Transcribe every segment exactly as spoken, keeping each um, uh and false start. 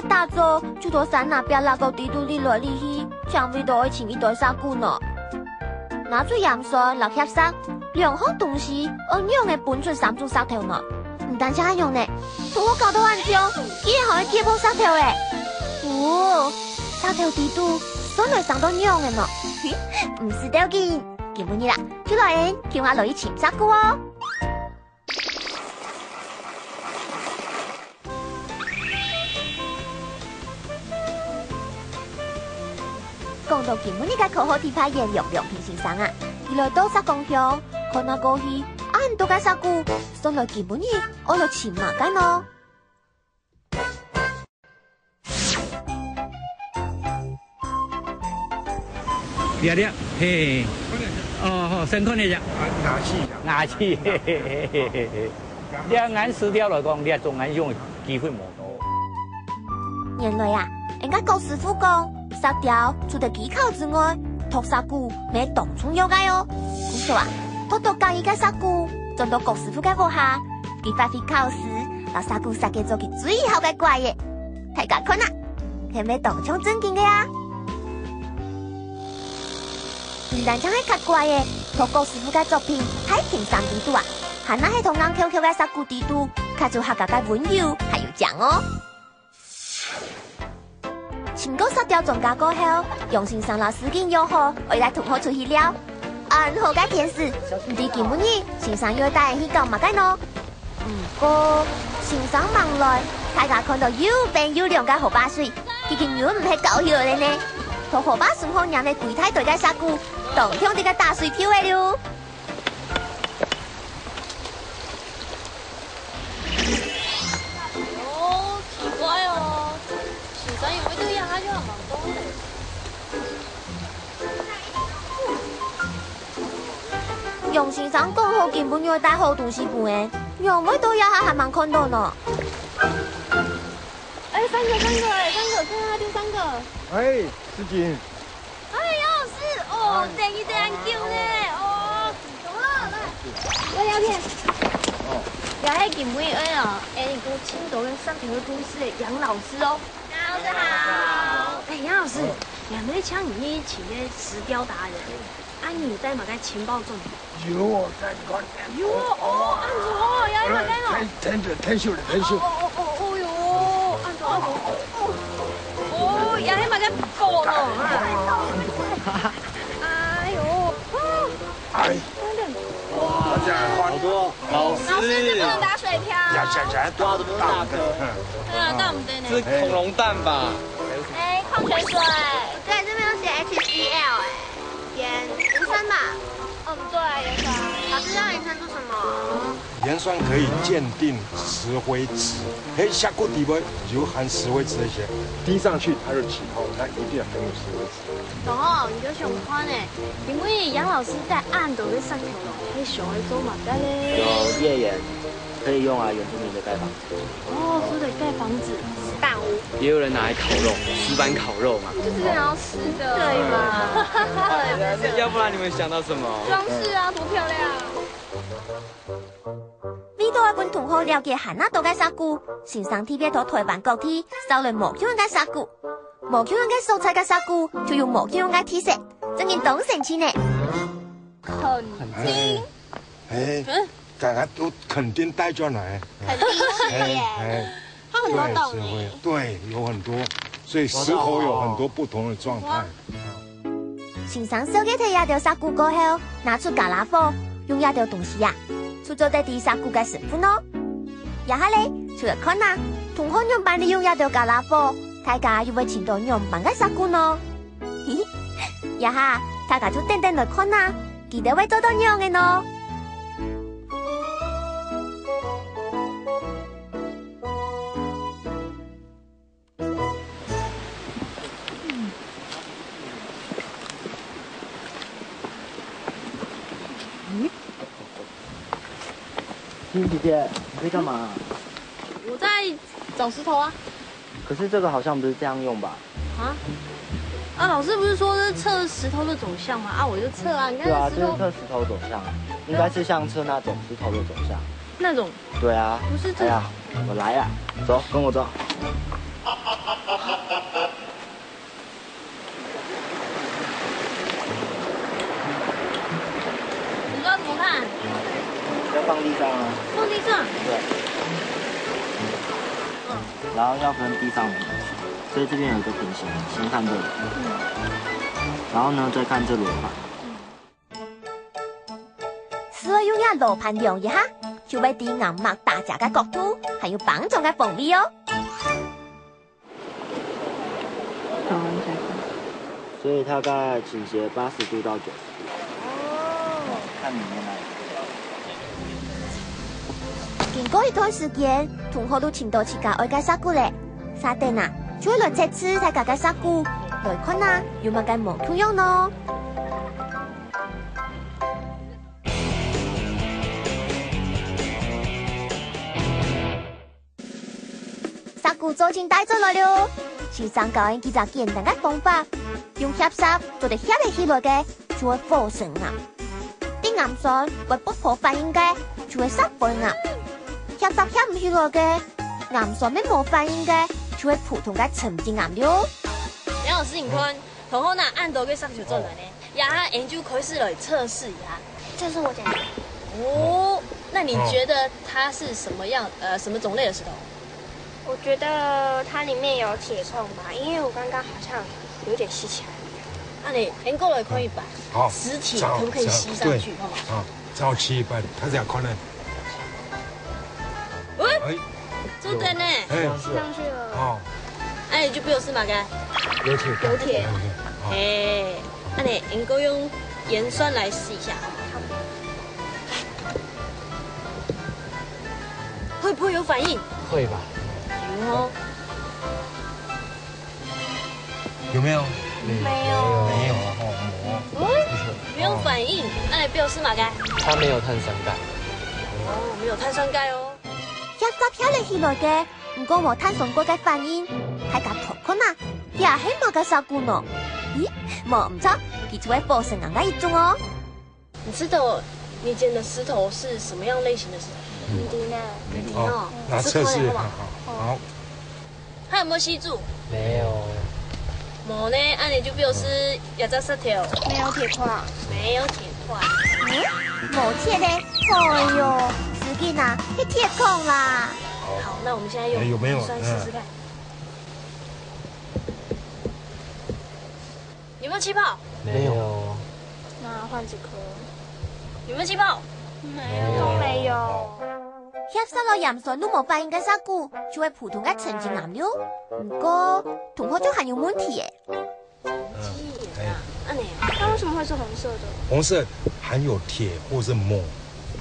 打早就在山林壁罅个底肚躡來躡去，淨為著愛尋一堆石牯呢。拿出鹽酸摎硤石，兩項東西愛仰仔分出三種石頭呢？毋單淨恁樣呢，同學搞到恁暢，竟然還會跌破石頭欸！哦，石頭底肚算來生到仰仔呢？毋使著緊，今晡日啊，就來𫣆共下來去尋石牯哦！ 講到今晡日个科學特派員梁良平先生啊，佢來到石岡鄉，看啊過去，恁多个石牯，算來今晡日愛來尋麼个呢？ 這粒，嘿，哦，好，先看一下。牙齒，牙齒，嘿，嘿，嘿，嘿，嘿。這恁實在來講，這種恁樣个機會無多。原來啊，人家郭師傅講，石雕除了技巧之外，擇石牯乜當重要个哦。故所啊，擇到合意个石牯，轉到郭師傅个屋下，佢發揮巧思，摎石牯設計做佢最好个怪仔。 大家看啊，係毋係當像真經个啊？毋單淨係刻怪仔，在郭師傅个作品《太平山》裡肚啊，還係在硬翹翹个石牯裡肚，刻出客家个溫柔還有靚哦。尋過石雕專家過後，楊先生摎詩錦約好，愛帶同學出去尞。 恁好个天時，毋知今晡日先生又愛帶𫣆去搞麼个呢？毋過，先生吂來，大家看到又冰又涼个河壩水，佢个忍毋核搞忒了呢。在河壩身項拈了歸大堆个石牯，當暢在該打水漂仔了。哦，奇怪哦，先生仰會在這下就還吂到咧？ 楊先生講好今晡日愛帶好東西分𫣆，仰會到這下還吂看到呢？哎，三哥，三哥，哎，三哥，看啊，就三哥。哎，詩錦。哎，楊老師，哦，等你等恁久呢，哦，走了，來，我要片。哦。這係今晡日哦，哎，你講盡多个石頭个故事个楊老師哦。楊老師好。哎，楊老師，哦。 𠊎等請你去尋个石雕達人，啊你有帶麼个情報做無？有，𠊎帶你看。有哦，哦，恁好哦，也係麼个哦？呃，天，天就，天秀了，天秀。哦，哦，哦，哦喲，恁好，哦，哦，也係麼个寶哦，哎喲，哦，哎，哇，這樣看。好多。 老師，老師，這不能打水漂。呀，呀，呀，哇，怎麼那麼大顆？嗯。對啊，大不得呢。是恐龍蛋吧？哎，礦泉水。對，這邊有寫H C L哎，鹽，鹽酸吧？嗯，對啊，鹽酸。老師，要鹽酸做什麼？鹽酸可以鑑定石灰質，嘿，石牯底背有含石灰質的一些，滴上去它就起泡，它一定很有石灰質。 哦，你就想看欸，因為楊老師帶恁多个石頭來，係想愛做麼个咧？有月岩，可以用來原住民的蓋房子。哦，所以蓋房子，石板屋。也有人拿來烤肉，石板烤肉嘛。就是想要吃的。對嘛？要不然你們想到什麼？裝飾啊，多漂亮！ 為著愛分同學了解還較多个石牯，先生特別在臺灣各地搜來無共樣个石牯。無共樣个所在个石牯，就有無共樣个特色，真經當神奇呢！墾丁。哎，哎，嗯？剛剛都墾丁帶轉來。墾丁是耶。哎，哎。 它很多洞欸。對，石灰，對，有很多，所以石頭有很多不同的狀態。先生紹介忒這兜石牯過後，拿出傢啦伙，用這兜東西啊，就做得知石牯个身份哦。這下咧，就來看啊，同學仰般利用這兜傢啦伙，大家又會尋到仰般个石牯呢？嘿嘿，這下大家就等等來看啊，佢兜會做到仰仔呢？ 欣姐姐，你在幹嘛？我在找石頭啊。可是這個好像不是這樣用吧？啊？啊，老師不是說是測石頭的走向嗎？啊，我就測啊，你看對啊，這石頭就是測石頭走向啊，應該是像測那種石頭的走向。那種對啊，不是這哎呀，我來啊，走，跟我走。放地上啊。放地上。对。然后要分地上的东西，所以这边有一个平行，先看这里。然后呢，再看这罗盘。試用這羅盤量一下，就會知岩擘打斜个角度，還有挷長个方位哦。所以大概倾斜八十度到九十度。哦。看你面那里。經過一段時間，同學都尋到自家愛个石牯咧。續等啊，就會來測試大家个石牯，來看啊，有麼个無共樣呢？ 石牯做陣帶轉來了，先生教𠊎幾隻簡單个方法，用協石做得協得起來个，就係火成岩。在岩上會發火反應个，就係石灰岩。協石協毋起來个，岩上乜無反應个，就係普通个沉積岩了。梁老師，你看，同學拿恁多个石球轉來呢，這下𠊎就開始來測試一下。這是我撿的。哦，那你覺得它是什麼樣，呃，什麼種類的石頭？我覺得它裡面有鐵礦吧，因為我剛剛好像有點吸起來。那你，𠊎過來看一擺，好，石鐵可不可以吸上去，好嗎？啊，正好吸一半，它這樣看呢。喂，哎，做得呢。哎，吸上去了。哦，哎，就表示麼个？有鐵，有鐵。有鐵，哦。嘿，那你，𠊎過用鹽酸來試一下，好嗎？會不會有反應？會吧。有哦。有沒有？沒有。沒有哦，沒有。嗯，沒有反應，那你表示麼个？它沒有碳酸鈣。哦，沒有碳酸鈣哦。協石協得起來个，毋過無碳酸鈣个反應，大家看看啊，這係麼个石牯呢？咦，無毋著，佢就係火成岩个一種哦。 你知道你撿的石頭是什麼樣類型的石頭？你呢？你哦，哦，拿測試，試看好不好？好，好。它有沒有吸住？沒有。無呢，恁樣就表示這隻石頭沒有鐵礦。沒有鐵礦。嗯，無鐵咧？哎喲，使勁啊，係鐵礦啦！好，那我們現在用哎，有沒有？鹽酸試試看。嗯。 有沒有氣泡？沒有。那換這顆。有沒有氣泡？沒有。都沒有。協石摎鹽酸都無反應个石牯，就係普通个沉積岩了。毋過，同學就還有問題耶。沉積岩啊，恁樣啊。它為什麼會是紅色的？紅色含有鐵或是錳，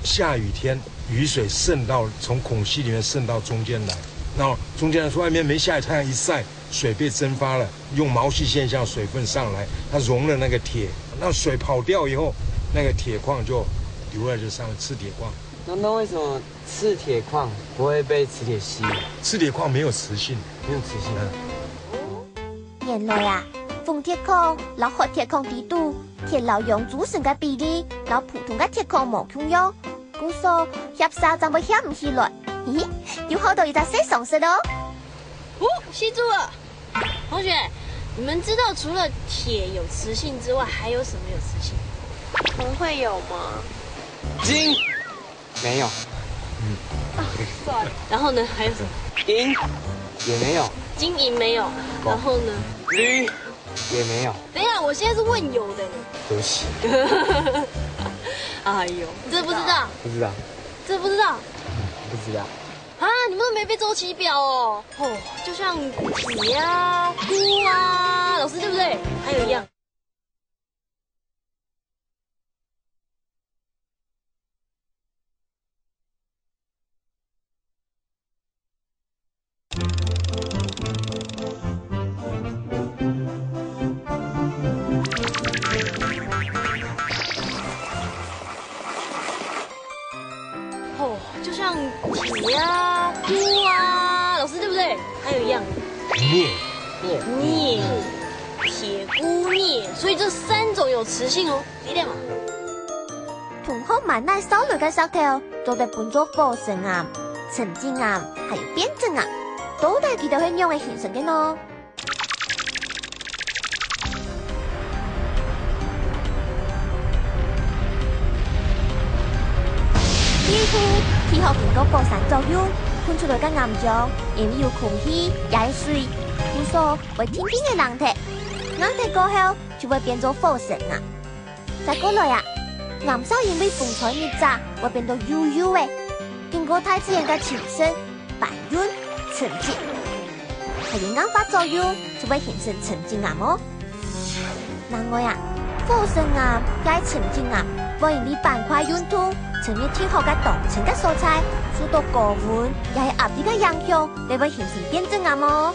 下雨天雨水滲到，從孔隙裡面滲到中間來，那中間來說，外面沒下雨，太陽一曬， 水被蒸發了，用毛細現象水分上來，它溶了那個鐵，那水跑掉以後，那個鐵礦就留在這上面，赤鐵礦。那，那為什麼赤鐵礦不會被磁鐵吸？赤鐵礦沒有磁性。沒有磁性。嗯。原來啊，紅鐵礦摎黑鐵礦裡肚，鐵摎氧組成个比例摎普通个鐵礦無共樣，故所協石正會協毋起來。嘿嘿，又學到一隻新常識哦。 哦，吸住了。同學，你們知道除了鐵有磁性之外，還有什麼有磁性？銅會有嗎？金，沒有。算了。然後呢，還有什麼？銀，也沒有。金銀沒有，然後呢？鋁，也沒有。等一下，我現在是問有的呢。對不起。哎喲，這不知道？不知道。這不知道？不知道。 啊，你們都沒背週期表哦。哦，就像鐵啊、鈷啊，老師對不對？還有一樣。哦，就像鐵啊、鈷啊，老師對不對？還有一樣。鎳。鎳。鎳，鐵、鈷、鎳，所以這三種有磁性哦，理解嗎？同學滿哪燒來个石頭，做得分做火成岩、沉積岩，還有變質岩。到底佢兜係仰仔形成个呢？ 幾乎靠經過火山作用，噴出來个岩漿，因為有空氣也係水，故所會定定仔冷忒。冷忒過後，就會變做火成岩。再過來啊，岩石因為風吹日曬，會變到幼幼仔，經過大自然个侵蝕、搬運、沉積，還有硬化作用，就會形成沉積岩哦。 另外啊，火成岩也係沉積岩，會因為板塊運動，沉入地殼个當深个所在，受到高溫也係壓力个影響，也會形成變質岩哦。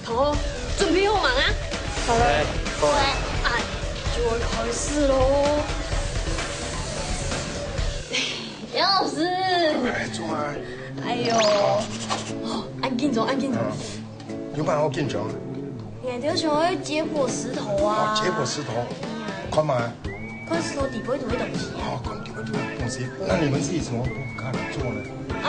好，準備好吂啊？好了。好了。哎，就要開始囉。楊老師。哎，坐啊。哎喲，哦，恁緊張，恁緊張。嗯。有麼个好緊張个？𠊎兜想愛解剖石頭啊。哦，解剖石頭。看嘛。看石頭底背有麼个東西啊。哦，看底背有麼个東西。那你們自己怎麼不看做呢？啊，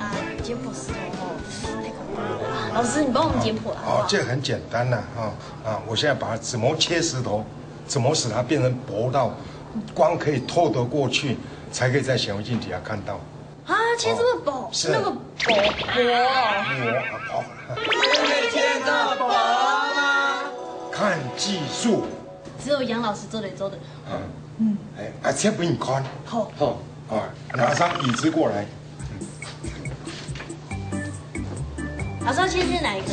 啊，解剖石頭吼，太恐怖了啦。老師，你幫我們解剖啦，好不好？哦，這很簡單啦，哈，啊，我現在把它怎麼切石頭，怎麼使它變成薄到光可以透得過去，才可以在顯微鏡底下看到。啊，切這麼薄，哦，是。那麼薄，薄哦。薄，薄。看技術。只有楊老師做得做得。嗯。嗯。哎，啊，切分你看。好。好。啊，拿張椅子過來。 老師要先切哪一個？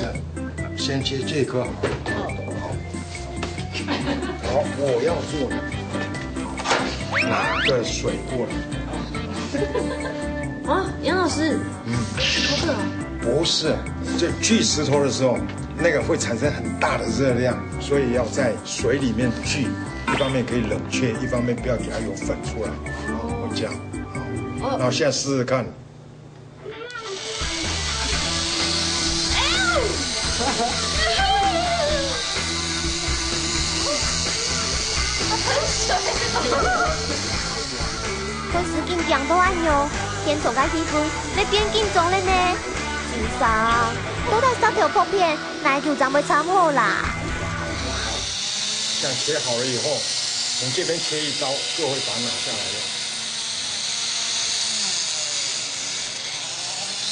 是，先切這一顆好了。好。好。好，我要做的，拿個水過來。啊，楊老師，嗯。好熱啊。不是，就鋸石頭的時候，那個會產生很大的熱量，所以要在水裡面鋸，一方面可以冷卻，一方面不要給它有粉出來。哦。這樣，好。哦。那我現在試試看。 噴水。噴水緊張到恁樣，現場个氣氛也變緊張了呢。先生，到底石頭薄片，哪一組正會參好啦？這樣切好了以後，從這邊切一刀，就會把它拿下來了。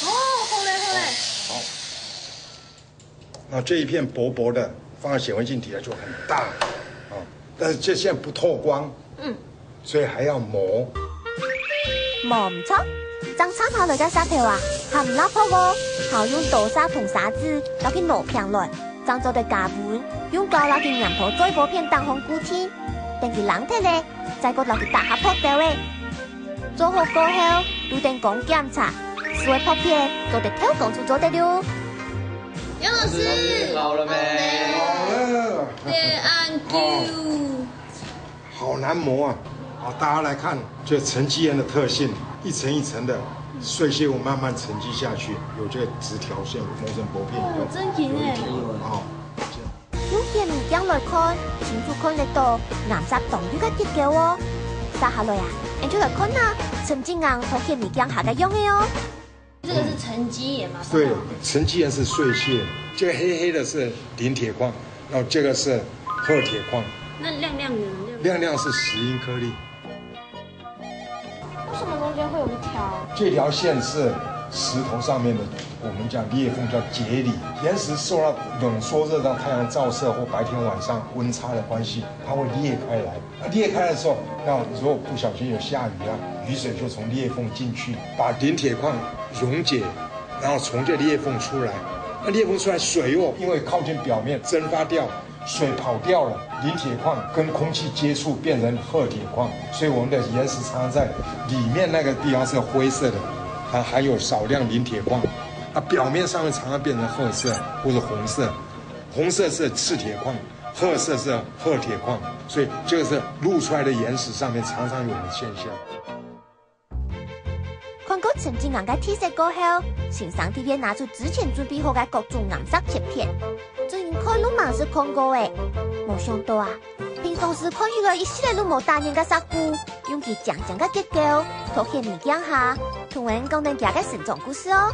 哦，好嘞，好嘞。好。那這一片薄薄的，放在顯微鏡底下就很大，啊，但是這現在不透光，嗯。所以還要磨。無毋著，正參下來个石頭啊，還毋罅薄哦，還愛用刀叉同砂紙，摎佢挼平來，正做得加溫，用膠摎佢黏到最薄片頂項固定，等佢冷忒咧， 再過摎佢打下薄兜仔。做好過後，就等光檢查，使个薄片做得透光就做得了。楊老師，好了沒？好了。對，恁久。好難磨啊！好，大家來看，這沉積岩的特性，一層一層的碎屑物慢慢沉積下去，有這個直條線，磨成薄片以後，哦，真緊耶。有一條，哦，這樣。 用顯微鏡來看，清楚看得到，岩石當幼个結構哦。續下來啊，𠊎就來看啊，沉積岩同顯微鏡下个樣仔哦。這個是沉積岩嘛？對，沉積岩是碎屑，這個黑黑的是磷鐵礦，然後這個是鶴鐵礦。那亮亮的呢？亮亮是石英顆粒。 為什麼中間會有一條？這條線是石頭上面的，我們講裂縫，叫節理。岩石受到冷縮熱，讓太陽照射或白天晚上溫差的關係，它會裂開來。那裂開的時候，那如果不小心有下雨啊，雨水就從裂縫進去，把磷鐵礦溶解，然後從這裂縫出來。那裂縫出來，水又因為靠近表面蒸發掉， 水跑掉了，磷鐵礦跟空氣接觸變成鶴鐵礦，所以我們的岩石常常在裡面那個地方是灰色的，它含有少量磷鐵礦，它表面上面常常變成褐色或者紅色，紅色是赤鐵礦，褐色是鶴鐵礦，所以這個是露出來的岩石上面常常有的現象。 看過沉積岩个特色過後，先生特別拿出之前準備好个各種岩石切片，正經看都吂識看過欸。無想到啊，平常時看起來一息仔都無打眼个石牯，用佢靚靚个結構，在顯微鏡下，同𠊎講等佢个成長故事哦。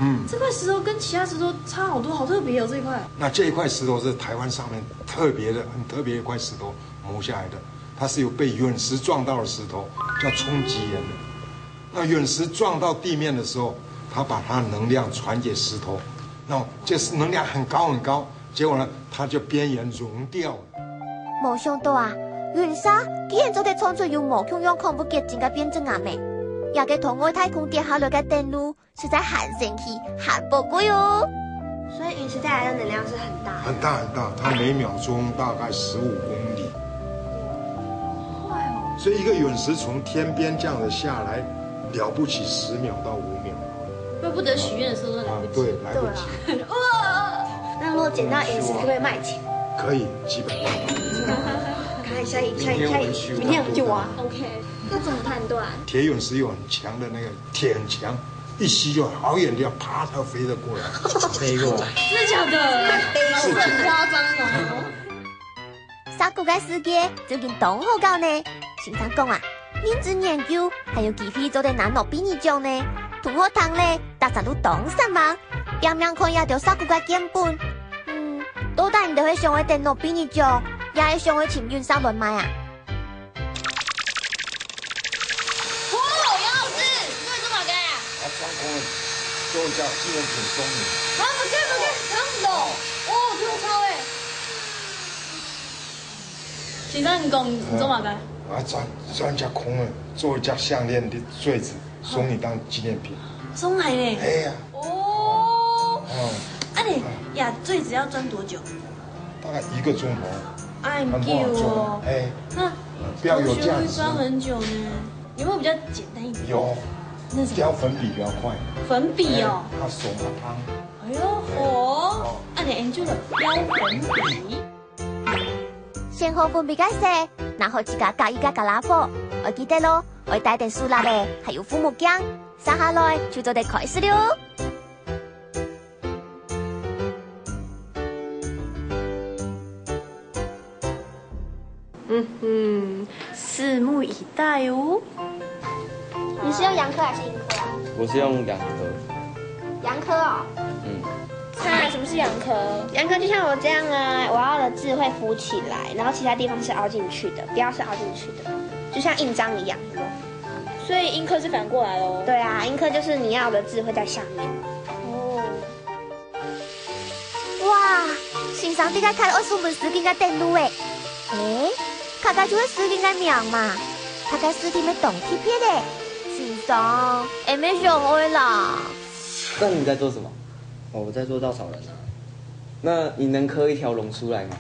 嗯，这块石头跟其他石头差好多，好特别哦，这一块。那这一块石头是台湾上面特别的、很特别的一块石头磨下来的，它是有被陨石撞到的石头，叫冲积岩的。那陨石撞到地面的时候，它把它能量传给石头，那这是能量很高很高，结果呢，它就边缘融掉了。无想到啊，云砂竟然做得创出有无共样矿物结晶个变质岩呢！这个从外太空跌下来个电路，实在很神奇、很宝贵哦。所以陨石带来的能量是很大的。很大很大，它每秒钟大概十五公里。快哦！所以一个陨石从天边这样子下来，了不起十秒到五秒。怪不得许愿的时候都来啊不，及。对，来不及。那如果捡到陨石，可不可以卖钱？可以，几百万。看一下，下一下，明天我们去明天我们去挖。 OK，那怎么判断？铁陨石有很强的那个铁很强，一吸就好远的地方，啪，它飞得过来。飞过来。真的假的？是很夸张哦。石窟个世界究竟当好搞呢？先生讲啊，认真研究，还有机会做得拿諾贝尔奖呢。同學聽了，大家都當煞猛，拚命看這條石窟个根本。嗯，到底你兜係想愛得諾貝爾獎，也係想愛尋隕石來賣啊？哦，楊老師，你做麼个啊？啊，放空了，做一下纪念品送你。啊，不对不对，看不懂。哦，不用抄哎。先生，你讲你做么个？我要钻钻一下空了，做一下项链的坠子，送你当纪念品。松海呢？哎呀，哦，哦，啊你呀，坠子要钻多久？大概一个钟头，哎，很不好久做哦。。哎，那不要有同学会这样子钻很久呢。有没有比较简单一点？有那什么？雕粉笔比较快。粉笔哦。哎，他手麻汤。哎呦，哦，啊你研究了雕粉笔。選好粉筆个色，拿好自家合意个color，愛記得咯，愛帶等手蠟仔，還有護目鏡，續下來就做得開始了。嗯哼，拭目以待哦。你是用阳刻还是阴刻啊？我是用阳刻。阳刻哦。嗯。啊，什么是阳刻？阳刻就像我这样啊，我要的字会浮起来，然后其他地方是凹进去的，不要是凹进去的，就像印章一样，有没有？所以阴刻是反过来哦。对啊，阴刻就是你要的字会在下面。哦，哇，先生這个刻愛送分詩人个等路誒。誒，刻个就係詩人个名嘛，佢个詩體乜當特別誒。先生，𠊎乜想愛啦。那你在做什么？哦，我在做稻草人啊。那你能刻一条龙出来吗？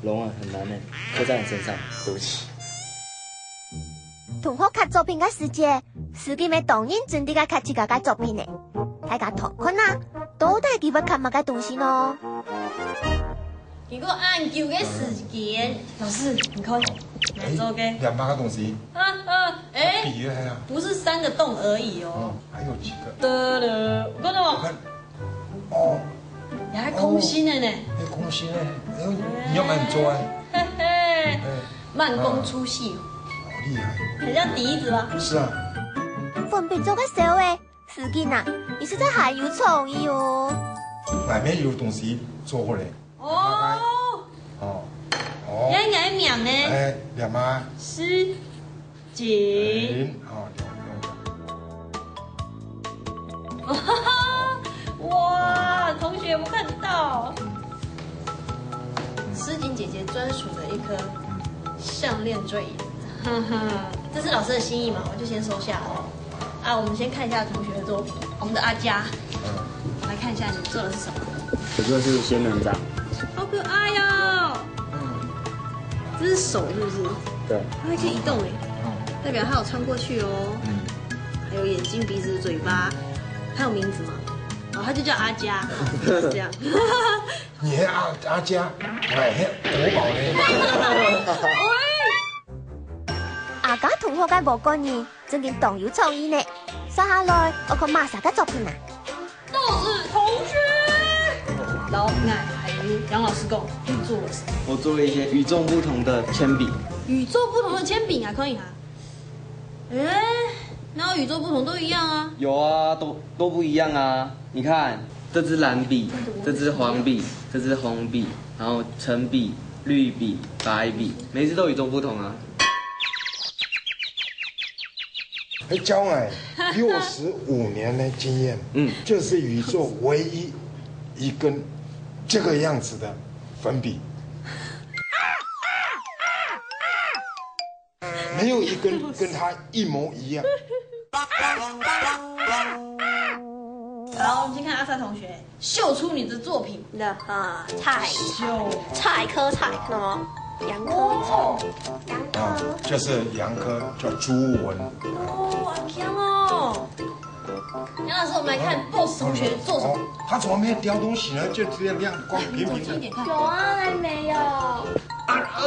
龙啊，很难呢，刻在你身上，对不起。同學刻作品个時節，詩人乜當認真地个刻自家个作品呢。大家同看啊，到底佢會刻麼个東西呢？經過恁久个時間，老師，你看，你做个，两百个东西，啊啊，哎，比例啊，不是三个洞而已哦嗯。，还有几个？得了，我跟你讲，看，哦，你还空心的呢，哎，空心哎，哎呦，你要蛮做哎，嘿嘿，哎，慢工出细活，好厉害，很像笛子吧？不是啊，粉筆做个手誒，詩人啊，你實在還有創意哦。外面有东西做过嘞，哦，哦，哦，你看你的名呢？哎，两百，诗景。哎，哦，两百。哇，同学有没有看到？诗景姐姐专属的一颗项链坠子，哈哈，这是老师的心意嘛，我就先收下了。啊，我们先看一下同学的作品，我们的阿佳，来看一下你做的是什么。我这是仙人掌。好可爱哟、这是手是不是？对，它还可以移动哎，代表它有穿过去哦。嗯，还有眼睛、鼻子、嘴巴，它有名字吗？哦，它就叫阿佳，是这样。你还阿阿佳，哎，国宝呢？阿佳同學个無管你，真經當有創意呢。續下來，愛看麼儕个作品啊？豆子同学。然后那还有杨老师跟我做了什么？我做了一些与众不同的铅笔。与众不同的铅笔啊，可以啊。哎，哪有与众不同？都一样啊。有啊，都都不一样啊。你看，这支蓝笔，这支黄笔，这支红笔，然后橙笔、绿笔、白笔，每一支都与众不同啊。哎，将来六十五年的经验，嗯，这是宇宙唯一一根这个样子的粉笔，没有一根跟它一模一样。好，我们先看阿善同学秀出你的作品。那哈，菜秀，菜科菜科，杨科哦，杨啊科，，就是杨科叫朱文。哦，好强哦。杨老师，我们来看 boss 同学做什么。哦，他怎么没有雕东西呢？就直接这样光平平的。走近一点看。有啊，还没有。啊，呃，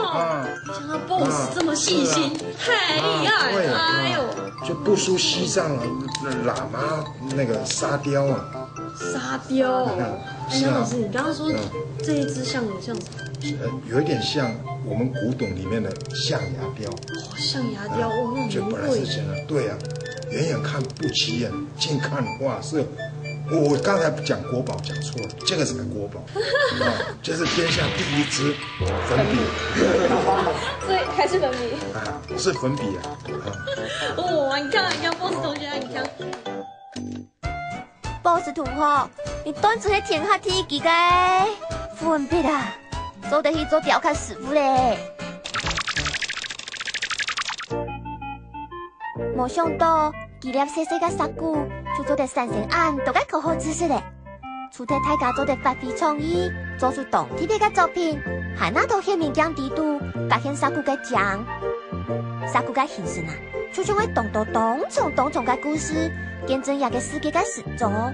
啊，想到 boss 这么细心，太厉害了！对啊哎呦，就不输西藏喇嘛那个沙雕啊。沙雕哦。嗯哎，是啊杨老师，你刚刚说嗯这一只像像什么？呃，有一点像我们古董里面的象牙雕。哦，象牙雕，哦，那就本来是很贵。这样，对啊，远远看不起眼，近看哇是，我我刚才讲国宝讲错了，这个才国宝，啊，就是天下第一支粉笔所以还是粉笔。啊，是粉笔啊，啊，哦，你看，你看 boss 同学，你看。 boss 同学，你當真係天下第一个粉筆啊，做得去做雕刻師傅咧。無想到，幾粒細細个石牯，就做得產生恁多个可好知識咧。除忒大家做得發揮創意，做出當特別个作品，還拿到顯微鏡底肚，發現石牯个靚。石牯个形成啊， 就像係當多當長當長个故事，見證這个世界个成長。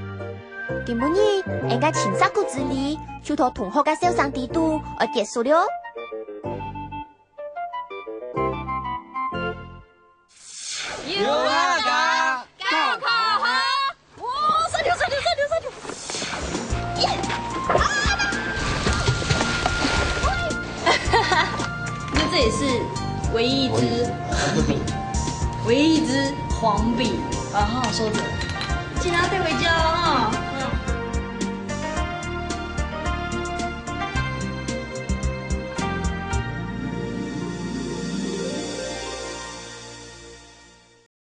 今晡日，𠊎个尋石牯之旅，就到同學个笑聲底肚愛結束了。有啊，高考好。哇，三条，三条，三条，三条。耶！啊！那这也是唯一一支红笔，唯一一支黄笔，啊，好好收着，请大家带回家哦。